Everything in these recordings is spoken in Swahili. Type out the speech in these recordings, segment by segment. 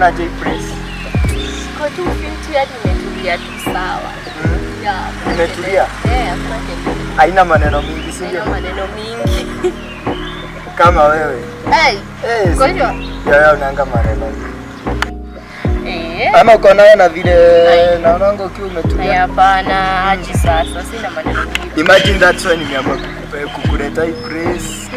Unaona aje hii place? Iko tu fiti, hadi imetulia tu sawa. Yeah, hakuna Imetulia? kelele. Eh, hakuna kelele. Haina maneno mingi, si ndio? Haina maneno mingi. Kama wewe. Hey, Eh, Mgonjwa? Ya unaanga maneno mingi. Eh. Ama uko nayo na vile Ai. naonanga ukiwa umetulia. Ay, hapana, aji sasa, sina maneno mingi. Imagine that's why nimeamua kukuleta hii place.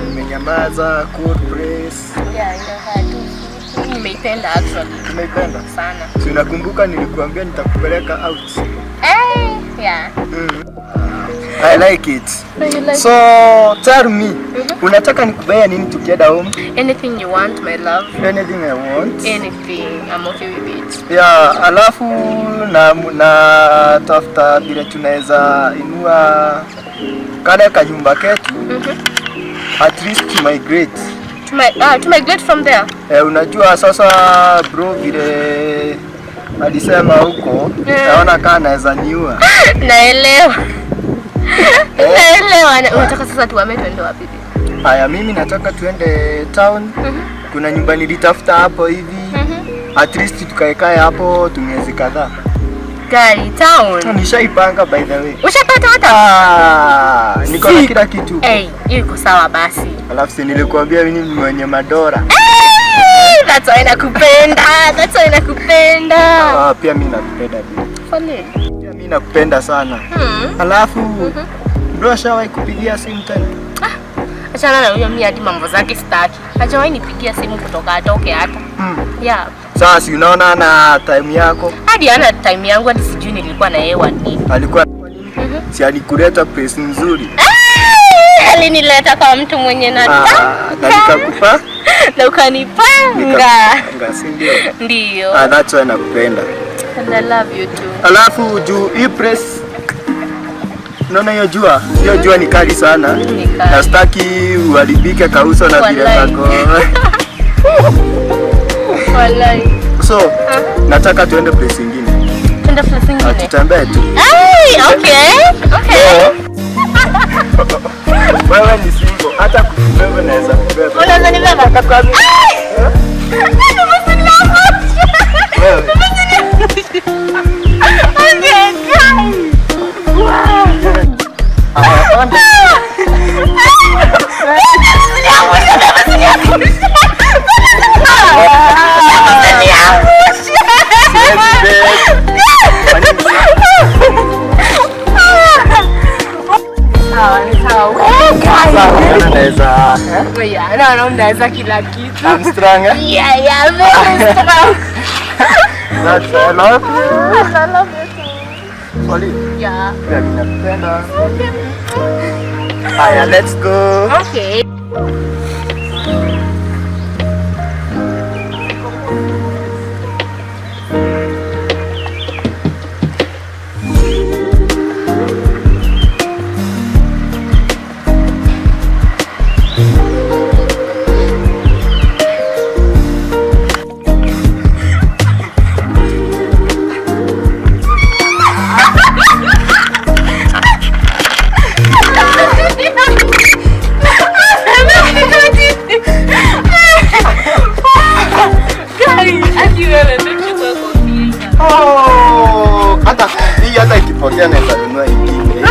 Nimenyamaza, cool place. Yeah, inakaa tu fiti. Nimeipenda actually. Umeipenda? Sana. Si unakumbuka nilikuambia nitakupeleka out? Eh, yeah. I like it. So you like So tell me, unataka nikubuyie nini tukienda home? Anything you want, my love. Anything I want. Anything. I'm okay with it. Yeah, alafu na tafuta vile tunaweza inua kale kanyumba ketu at least to migrate. To migrate from there. Eh, unajua sasa bro vile alisema huko, naona kaa anaweza niua. Naelewa. Naelewa. Unataka sasa tuame tuende wapi? Haya, mimi nataka tuende town. Kuna nyumba nilitafuta hapo hivi. At least tukaekae hapo tumiezi kadhaa. Gari town. Nishaipanga by the way. Ushapata hata? Ah, niko na kila kitu. Eh, hiyo iko sawa basi. Alafu si nilikuambia mimi ni mwenye madora. Hey, that's why nakupenda. That's why nakupenda. Ah, pia mimi nakupenda pia. Funny. Pia mimi nakupenda sana. Alafu bro ashawahi kupigia simu tena? Achana na huyo, mimi hadi mambo zake sitaki. Hajawahi nipigia simu kutoka atoke hata. Yeah. Sasa si unaona na time yako Hadi ana time yangu, hadi sijui nilikuwa na yeye wa nini. Alikuwa si alikuleta place nzuri? Ah, alinileta kwa mtu mwenye nataka. Ah, na nikakupa Na ukanipanga. Nikakupanga, si ndio? Ndio. Ah, that's why nakupenda. And I love you too. Alafu juu hii place, unaona hiyo jua? Hiyo jua ni kali sana. Ni kali. Na sitaki uharibike kauso na vile Wallahi. kako. Wallahi. So, nataka tuende place ingine. Tuende place Ah, ingine. tutembee tu. Ay, okay. Okay. Wewe ni single, hata kukubeba naweza kubeba. Unaweza nibeba? Ay! Wewe. Okay, guys. Wow. Haya, panda. Siwezi babe. Kwa nini? Sawa, ni sawa. Sasa unaona naweza, eh? Yeah, naona unaweza kila kitu. I'm strong, eh? Yeah, very strong. That's I love you. I love you too. Sorry. Yeah. Pia mimi nakupenda. Haya, let's go. Okay. Oh, hata hii hata ikipotea naweza nunua ingine.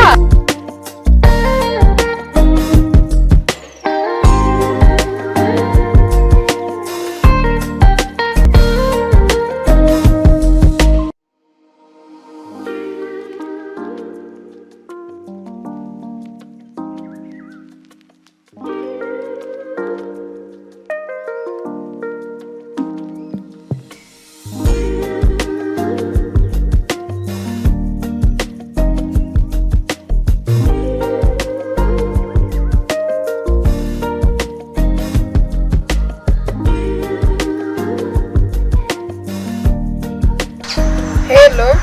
Hello.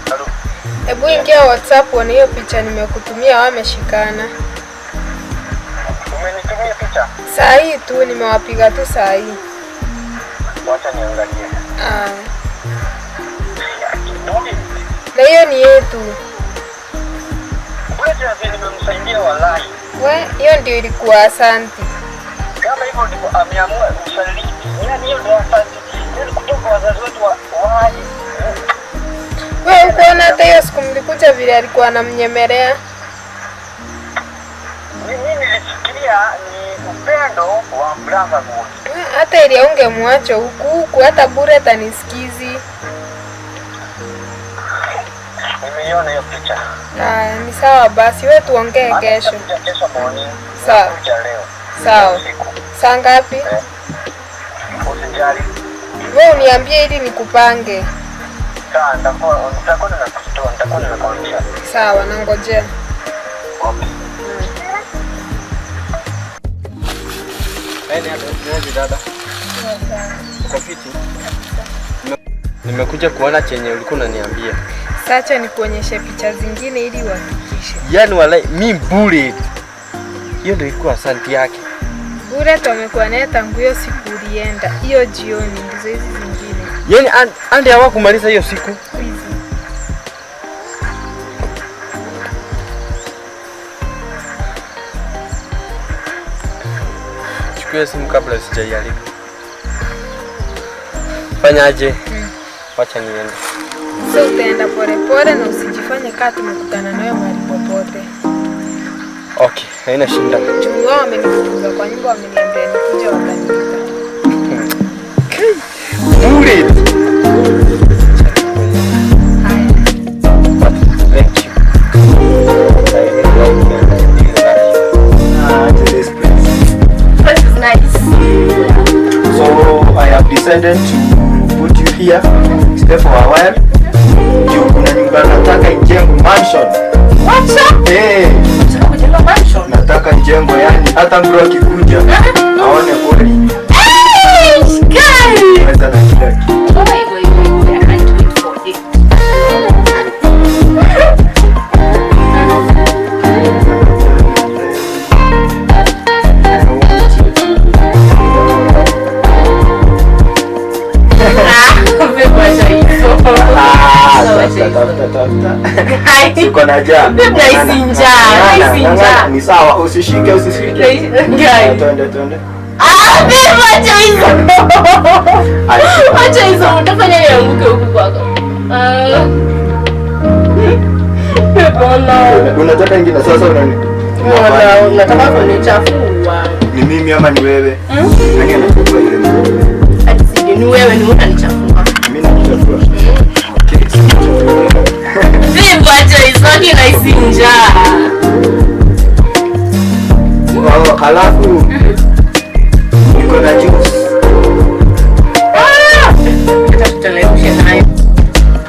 Hebu ingia WhatsApp uone hiyo picha nimekutumia wameshikana. Umenitumia picha? Saa hii tu nimewapiga tu saa hii. Wacha niangalie. Ah. Kidole. Na hiyo ni yetu. Wewe vile nimemsaidia wallahi. We, hiyo ndio ilikuwa asanti. Kama hivyo ndivyo ameamua usaliti. Yaani hiyo ndio asante. Yaani kutoka Wazazi wetu waje. Wewe ukuona hata hiyo siku mlikuja vile alikuwa anamnyemelea. Mimi nilifikiria ni upendo wa brotherhood. Hata ili ungemwacha huku huku, hata bure atanisikizi. Nimeiona hiyo picha. Ah, ni sawa basi, wewe tuongee kesho. Nitakuja kesho morning. Sawa. Nitakuja leo. Sawa. Usiku. Saa ngapi? Usijali. Wewe uniambie ili nikupange. Sawa, nitakuwa nimekutoa, nitakuwa nimekuambia. Sawa, nangojea. Okay. Dada. Uko fiti? Nimekuja kuona chenye ulikuwa unaniambia. Sacha nikuonyeshe picha zingine ili uhakikishe. Yaani walai mi bullet. Hiyo ndio ilikuwa asanti yake. Bure amekuwa naye tangu hiyo siku ulienda. Hiyo jioni ndizo hizi zingine. Yaani ande hawakumaliza hiyo siku. Hizi. Chukua simu kabla sijaiharibu. Fanyaje? Wacha niende. So utaenda polepole na usijifanye kaa tumekutana nawe mahali popote. Okay, haina shida. Juu wao wamenifukuza kwa nyumba, wameniambia nikuje wataniita. Bullet. Haya. But thank you. I really like it. I really like you. Ah, to this place. This is nice. So I have decided to put you here, stay for a while. Juu kuna nyumba nataka ijengwe mansion. Wacha. Eh, Unataka kujenga mansion? nataka ijengwe, yani hata mtu akikuja aone kweli Hey, guys. naweza na kila kitu. Oh my God, I can't wait for it. Ah, wacha hizo. Ah, Wacha tafuta, hizo. tafuta, tafuta. Ai. Siko na njaa. Babe, nahisi njaa, nahisi njaa. Ni sawa, usishike, usishike. Guys. Twende, twende. Ah, babe, wacha hizo. Ai, Wacha hizo, utafanya nianguke huku kwako. Ah. Bwana. Unataka ingine sasa unani? Bwana, unataka kunichafua. Ni mimi ama ni wewe? Nani anachukua ile? Ati sijui, ni wewe ni unanichafua. Mimi nakuchafua. Okay, sikuchafua. Babe, wacha hizo, hadi nahisi njaa. Oh, alafu niko na juice. Ah! Acha tuteremshe nayo.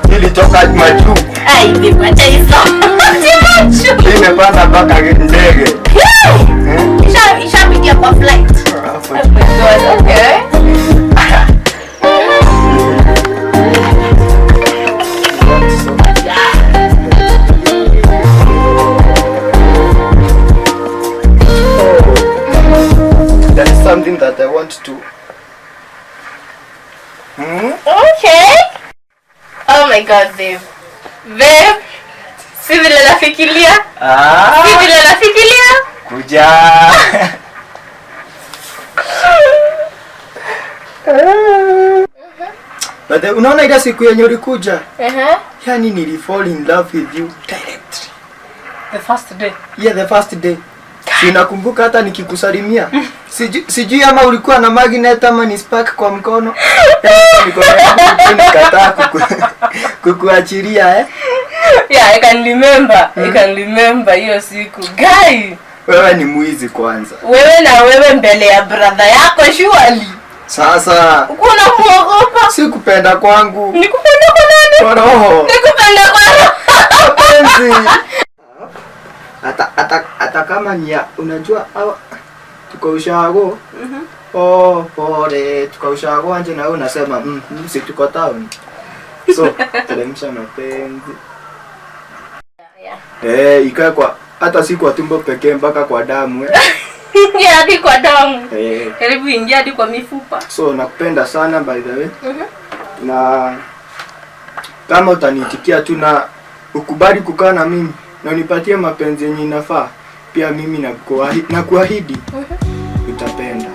Nilitoka majuu. Ai, babe, wacha hizo. Macho. Nimepanda mpaka ndege. Eh? Ishapitia kwa flight. Alafu Oh my God, okay. There is something that I want to. Hmm? Okay. Oh my God, babe. Babe. Si vile nafikiria. Ah, Si vile nafikiria. kuja. But unaona ile siku yenye ulikuja, yani nili fall in love with you directly. The first day. Yeah, the first day. Sinakumbuka hata nikikusalimia. Sijui ama ulikuwa na magnet ama ni spark kwa mkono. Yaani mikono yangu nikataa kukuachilia eh. Yeah, I can remember. I can remember hiyo siku. Guy, Wewe ni mwizi kwanza. wewe na wewe mbele ya brother yako surely. Sasa Uko unamuogopa. sikupenda kwangu Nikupenda kwa nani? kwa roho. Nikupenda kwa roho. Mapenzi. Hata kama ni ya, unajua hawa tuko ushago. Oh, pole, tuko ushago anje na wewe unasema si tuko town. So, teremsha mapenzi. Yeah. Eh, ikae kwa hata si kwa tumbo pekee mpaka kwa damu eh. Ingia hadi kwa damu. Eh. Karibu ingia hadi kwa mifupa. So nakupenda sana by the way. Na kama utaniitikia tu na ukubali kukaa na mimi na unipatie mapenzi yenye inafaa, pia mimi nakuahidi utapenda.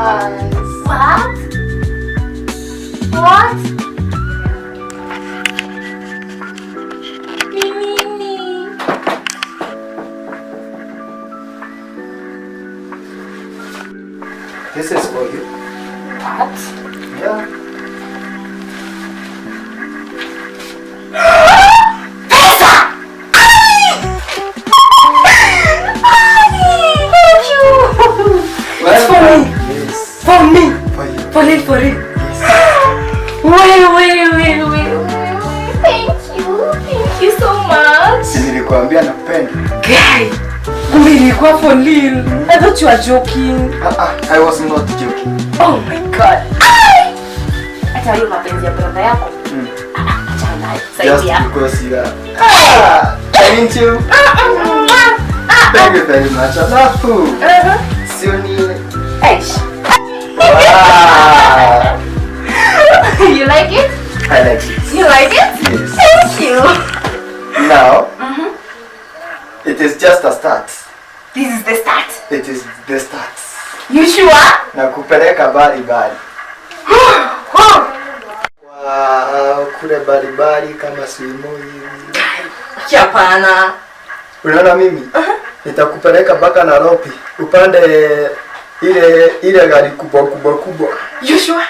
Surprise. What? What? Ni nini? This is for you. What? Yeah. Pesa! Thank you. It's for me. Yes. For me. For you. For real, for real. Yes. Wait, wait, wait, wait, wait, wait. Thank you. Thank you so much. Si nilikwambia nakupenda. Guy, kumbe ilikuwa for real. I thought you were joking. Ah, ah, I was not joking. Oh my God. Ai! Hata hiyo mapenzi ya brother yako. Ah, ah, achana nayo. Just Saidia. because you are. Ah, thank you. Thank you very much. Alafu, sio ni Eish. Wow. You like it? I like it. You like it? Yes. Thank you. Now, it is just a start. This is the start. It is the start. You sure? Na kupeleka mbali mbali. Wow, kule mbali mbali kama swimu hivi. Hapana. Unaona mimi? Nitakupeleka mpaka Nairobi. Upande ile ile gari kubwa kubwa kubwa. You sure?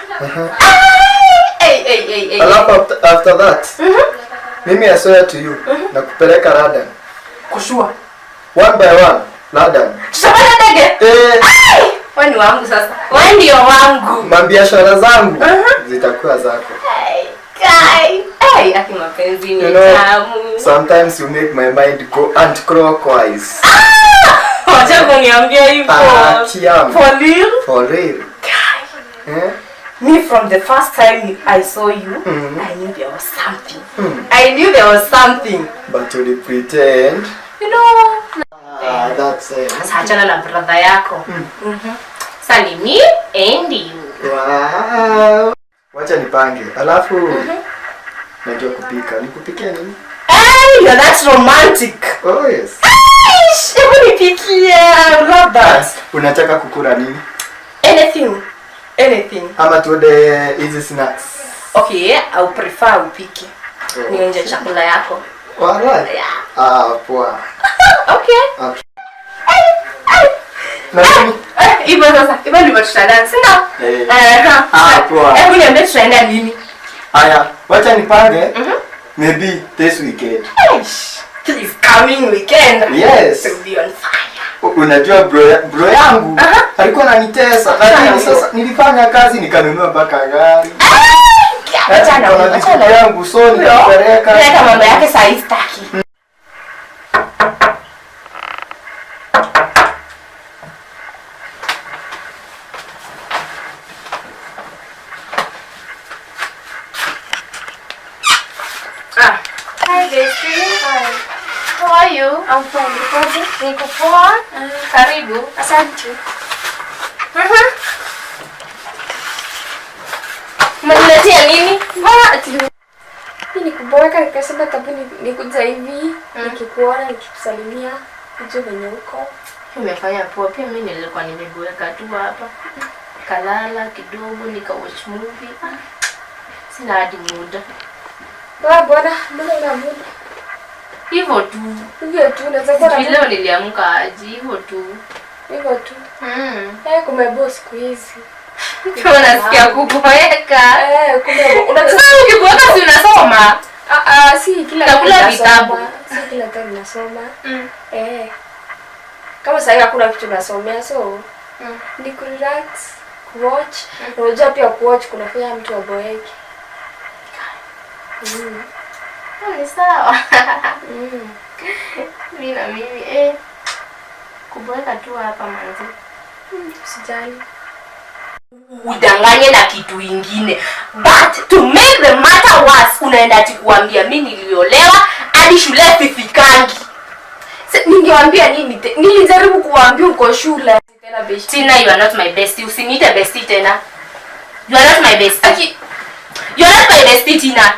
Hey, hey, hey, hey. Alafu after that, mimi I swear to you, nakupeleka London. Kushua. One by one, London. Tutapanda ndege? Eh, Wewe ni wangu sasa. Wewe ndio wangu. Mabiashara zangu zitakuwa zako. Hey, guy. Hey, aki mapenzi ni You know, tamu. sometimes you make my mind go anti-clockwise. Wacha kuniambia hivyo. Ah, kiamu. For real? For real. Guy. Eh? Me, from the first time I saw you, I knew there was something. I knew there was something. But you pretend. You know. Ah, that's it. Sasa achana na brother yako. Sasa ni me and you. Wow. Wacha nipange. Alafu najua kupika. Nikupikie nini? Hey, you're that romantic. Oh yes. Eish, hebu nipikie. I love that. Unataka kukula nini? Anything. Anything. Ama tuende hizi snacks. Okay, I would prefer upike. Oh. Nionje chakula yako. Alright. Yeah. Ah, poa. Okay. Okay. Na mimi Eh, hivyo sasa, hivyo ndivyo tutadance, si ndio? Eh. Eh, Ah, poa. Hebu niambie tutaenda lini? Aya, wacha nipange. Maybe this weekend. Eish, this coming weekend. Yes. To be on fire. Unajua bro yangu alikuwa ananitesa, lakini sasa nilifanya kazi nikanunua mpaka gari. Achana, Niko na achana. vitu yangu, so nikapeleka. Peleka mambo yake saa hii sitaki. Ah. Hi, Bestie. Hi. How are you? I'm fine. Ukoje? Niko poa. Karibu. Asante. Umeniletea nini? Ah, ati mimi nikuboeka nikasema tabu nikuja hivi nikikuona nikikusalimia ujue venye uko. Umefanya poa. Pia mimi nilikuwa nimeboeka tu hapa. Kalala kidogo nika watch movie. Ah, sina hadi muda. Ah, bwana, mbona una muda? Hivyo tu. Hivyo tu unaweza kuwa na Sijui muda. leo niliamka aje, hivyo tu. Hivyo tu. Mm. Eh, kumeboa siku hizi. Unasikia kuboeka. Eh, kumeboa. Unajua Sasa ukiboeka si unasoma? ah, ah, si kila Nakula time vitabu. nasoma. Si kila time nasoma. Mm. Eh. Kama sasa hakuna kitu nasomea, so ni kurelax, kuwatch. Unajua pia kuwatch kunafanya mtu aboeke. Ah, ni sawa. Mimi na mimi kuboeka tu hapa manzi. Usijali. Udanganye na kitu ingine, but to make the matter worse, unaenda ati kuambia mi niliolewa hadi shule sifikangi. Ningewambia nini? Nilijaribu kuwaambia uko shule. Tena besti. Tina, you are not my bestie. Usiniite bestie tena. You are not my bestie. Aki, You are not my bestie, Tina.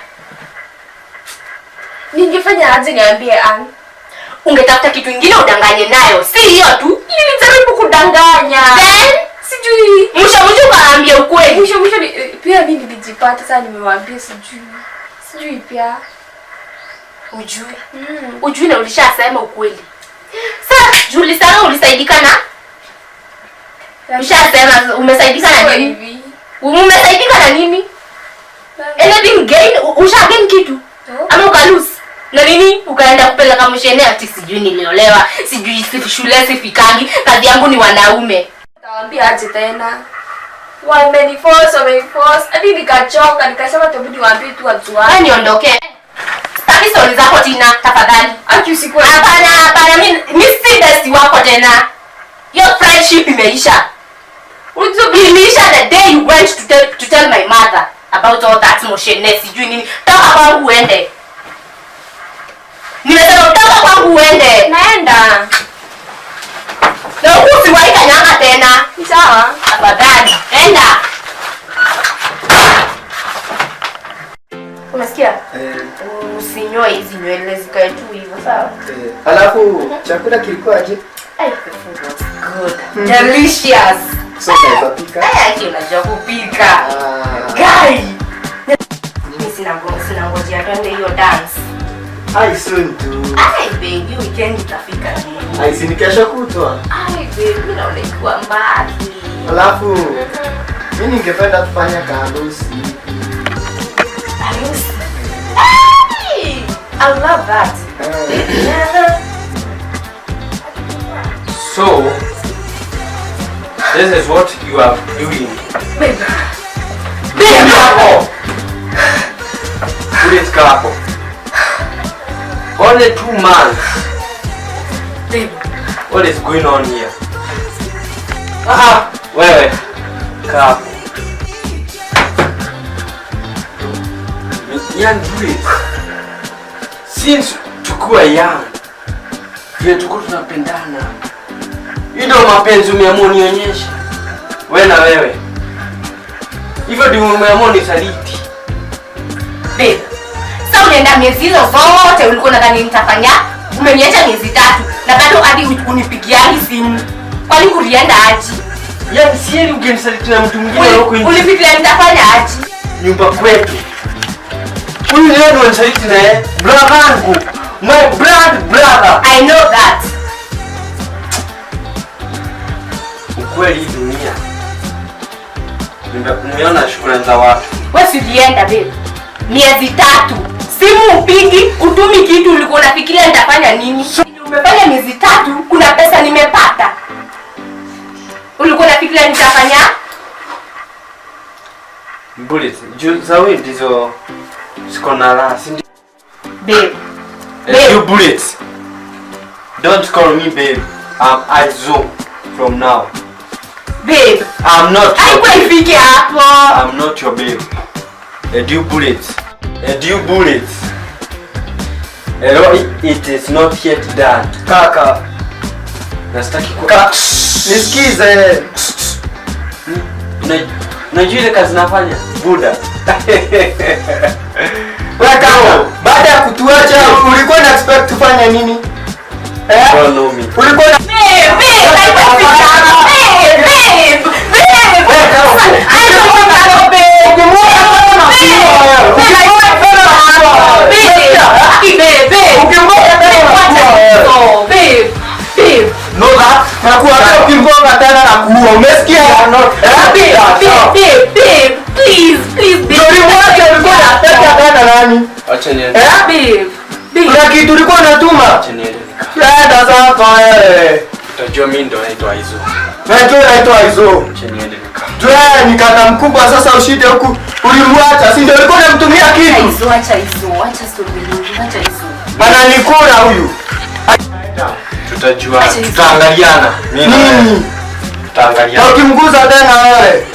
Ningefanya aje niambie Ann? Ungetafuta kitu ingine udanganye nayo, si hiyo tu. Nilijaribu kudanganya. Then Sijui. Mwisho Pia mimi nilijipata sasa nimewaambia sijui. Sijui pia. Ujui. Ujui na ulishasema ukweli. Sasa Julie sana ulisaidika na? Ushasema umesaidika na nini? Umesaidika na nini? Anything gain? Usha gain kitu? No. Ama ukalose? Na nini? Ukaenda kupeleka mshene ati sijui niliolewa, sijui shule sifikangi, kazi yangu ni wanaume. Tawaambia aje tena. Wameniforce, wameniforce. Hadi nikachoka, nikasema tabidi waambie tu watu wangu. Wewe niondoke. Sitaki story zako Tina, tafadhali. Aki usiku. Hapana, hapana, mimi si best wako tena. Your friendship imeisha. Imeisha the day you went to tell my mother about all that motionness, sijui nini. Toka kwangu uende. Nimesema toka kwangu uende. Naenda. Na usiwahi kanyanga tena. Ni sawa. Tafadhali, enda. Unasikia? Usinyoe hizi nywele zikae tu hivyo, sawa? Alafu chakula kilikuwa aje? Ay, the food was good. Delicious. So unaweza pika? Ay, unajua kupika. Guy. Mimi sina ngojea twende hiyo dance. Ai, soon tu. Ai, baby, weekend itafika. Ai, si ni kesho kutwa. Ai, baby, mimi naona ikiwa mbali. Alafu mimi ningependa tufanye harusi. Harusi. Ai, I love that. So this is what you are doing. Babe. Babe. Put it hapo. Only 2 months. Babe. What is going on here? Ah, wewe. Kaa hapo. Young Juliet. Since tukiwa young, vile tulikuwa tunapendana. Hii ndio mapenzi umeamua nionyeshe. Wewe na wewe. Hivyo ndio umeamua nisaliti. Babe. Sasa unaenda miezi hizo zote ulikuwa unadhani nitafanya? Umeniacha miezi 3 na bado hadi unipigiani simu. Kwani ulienda aje? Yaani sieri ungenisaliti na mtu mwingine huko nje. Ulifikiria nitafanya aje? Nyumba kwetu. Huyu leo ndio unisaliti na yeye. Brother wangu. My blood brother. I know that. Ukweli hii dunia. Nimeona shukrani za watu. Wewe si ulienda babe. Miezi 3. Simu upigi, utumi kitu, ulikuwa unafikiria nitafanya nini? Umefanya miezi 3, kuna pesa nimepata. Ulikuwa unafikiria nitafanya? Bullet, juu za wewe ndizo siko na raha, si ndio? Babe. Babe. You bullets. Don't call me babe. I'm Aizo from now. Babe. I'm not your babe. Haikuwa hapo. I'm not your babe. A due bullets. A due bullets. Hello, it is not yet done. Kaka. Nastaki ku Nisikize. Unajua ile kazi nafanya? Buda. Wewe kaka, baada ya kutuacha ulikuwa na expect tufanye nini? Eh? Don't know me. Ulikuwa na Babe, babe, babe, babe, babe. I don't want to babe. Babe, babe. No that. Nakuambia ukimgonga tena na kuua. Umesikia? Babe, babe, babe, please, please, babe. Ulimwacha, ulikuwa unataka tena nani? Acha niende. Eh? Babe, babe. Kuna kitu ulikuwa unatuma? Acha niende nika. Enda sasa wewe. Utajua mimi ndo naitwa Aizo. Wewe unaitwa Aizo. Acha niende nika. Wewe ni kaka mkubwa sasa ushinde huku. Ulimwacha, si ndio ulikuwa unamtumia kitu? Aizo, acha Aizo, acha story nyingi, acha Aizo. Ananikura huyu. Tutajua, tutaangaliana. Mimi na wewe. Tutaangaliana. Na ukimguza tena wewe.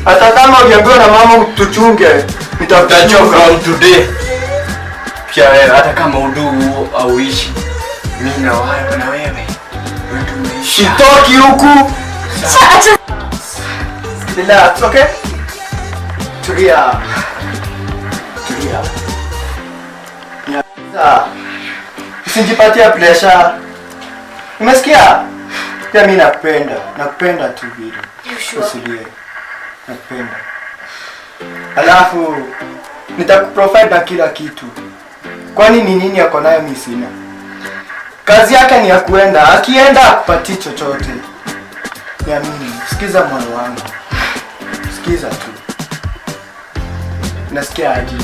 Hata kama uliambiwa na mama utuchunge, Utajua from today. Pia wewe hata kama udugu au ishi, mimi na wewe na wewe. Wewe tumeishi. Sitoki huku. Acha. Relax, okay? Tulia. Tulia. Nyaza. Usijipatie pressure. Umesikia? Pia mimi nakupenda. Nakupenda tu vile. You sure? Usilie. Nakupenda. Alafu nitakuprovide na kila kitu. Kwani ni nini ako nayo mi sina? Kazi yake ni ya kuenda, akienda akupatii chochote. Niamini, sikiza moyo wangu, sikiza tu. Nasikia aje?